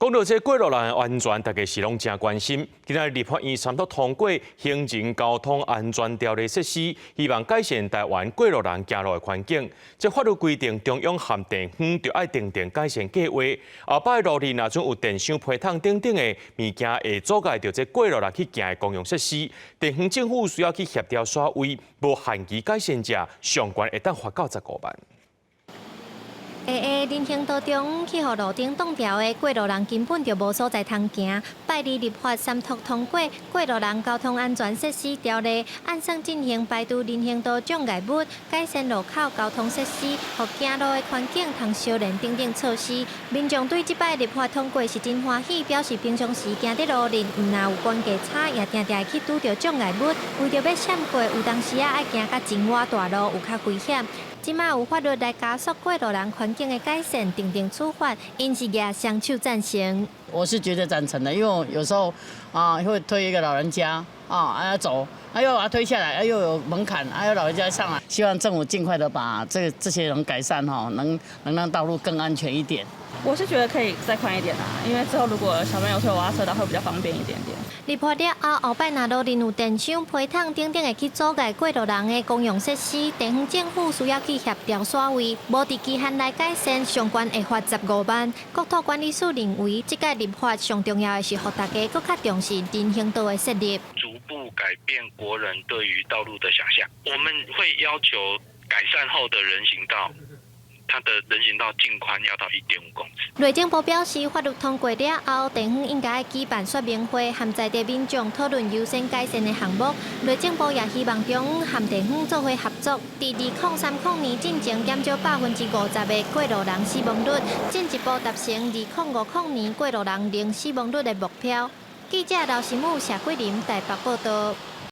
講到這過路人的安全，大家是攏誠關心。今仔日立法院三讀通過行人交通安全條例實施，希望改善台灣過路人行路的環境。這法律規定，中央和地方著愛訂定改善計劃。後擺路裡若準有電箱、皮桶等等的物件，會阻礙著這過路人去行的公用設施，地方政府需要去協調徙位，無限期改善者，上懸會當罰到15萬。下下人行道中去予路燈擋牢的過路人根本就無所在通行。拜二立法三讀通過《過路人交通安全設施條例》，按算進行排除人行道障礙物、改善路口交通設施、予行路的環境通相連等等措施。民眾對這擺立法通過是真歡喜，表示平常時行佇路裡，毋若有懸架差，也定定會去拄著障礙物，為著欲閃過，有當時仔愛行較真倚大路，有較危險。這馬有法律來加速過路人環境的改善，訂定處罰，𪜶是舉雙手贊成。我是絕對贊成的，因為有時候啊會推一個老人家啊要走，又把他推下來，又有門檻，還有老人家上來，希望政府盡快的把這些人改善哈，能讓道路更安全一點。我是覺得可以再寬一點啦，因為之後如果小朋友推娃娃車的話，會比較方便一點點。立法了後，後擺若路裡有電箱、皮桶等等會去阻礙過路人的公用設施，地方政府需要去協調徙位，無佇期限內改善，上懸會罰15萬。國土管理署認為，這屆立法上重要的是，予大家閣較重視人行道的設立。逐步改變國人對於道路的想象，我們會要求改善後的人行道。它的人行道淨寬要到1.5公尺。內政部表示，法律通過了後，地方應該舉辦說明會，和在地民眾討論優先改善的項目。內政部也希望中央和地方做伙合作，佇2030年進前減少50%的過路人死亡率，進一步達成2050年過路人零死亡率的目標。記者劉新武、謝桂林台北報道。